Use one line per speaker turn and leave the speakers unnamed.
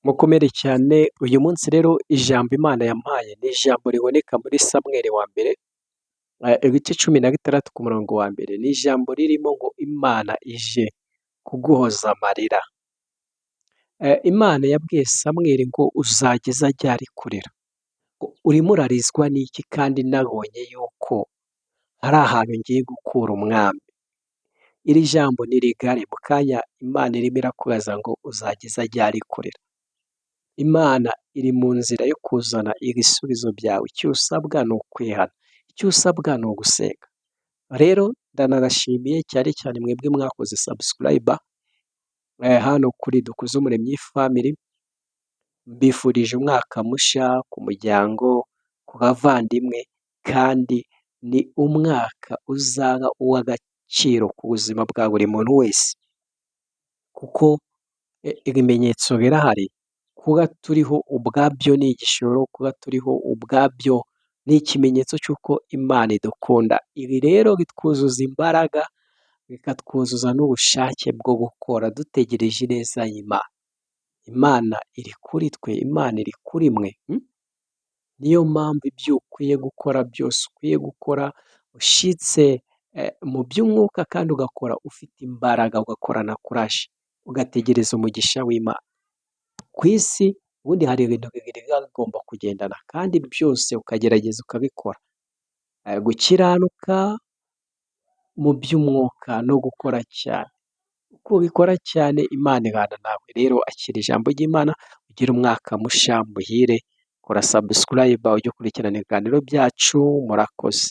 Mukomere cyane, uyu munsi rero ijambo Imana yampaye ni ijambo riboneka muri Samweli wa mbere, ibice 16 ku murongo wa mbere. Ni ijambo ririmo ngo Imana ije kuguhoza amarira. Imana yabwiye Samweli ngo uzageza ryari kurira? Urimo urarizwa n'iki kandi nabonye yuko hari ahantu ngiye gukura umwami? Iri jambo ni rigari, mu kanya Imana irimo irakubaza ngo uzageza ryari kurira? Imana iri mu nzira yo kuzana ibisubizo byawe, icyo usabwa ni ukwihana, icyo usabwa ni ugusenga. Rero ndanabashimiye cyane cyane mwebwe mwakoze subscribe hano kuri Dukuzumuremyi Family, mbifurije umwaka mushya ku muryango, ku bavandimwe, kandi ni umwaka uzaba uw'agaciro ku buzima bwa buri muntu wese, kuko ibimenyetso birahari, kuba turiho ubwabyo ni igishoro, kuba turiho ubwabyo ni ikimenyetso cy'uko Imana idukunda. Ibi rero bitwuzuza imbaraga, bikatwuzuza n'ubushake bwo gukora dutegereje ineza y'Imana. Imana iri kuri twe, Imana iri kuri mwe. Niyo mpamvu ibyo ukwiye gukora byose ukwiye gukora ushyitse mu by'umwuka kandi ugakora ufite imbaraga, ugakorana courage, ugategereza umugisha w'Imana. Ku isi ubundi hari ibintu bibiri biba bigomba kugendana kandi byose ukagerageza ukabikora: gukiranuka mu by'umwuka no gukora cyane. Uko ubikora cyane Imana ibana nawe. Rero akira ijambo ry'Imana, ugire umwaka mushya muhire, kora subscribe ujye ukurikirana ibiganiro byacu, murakoze.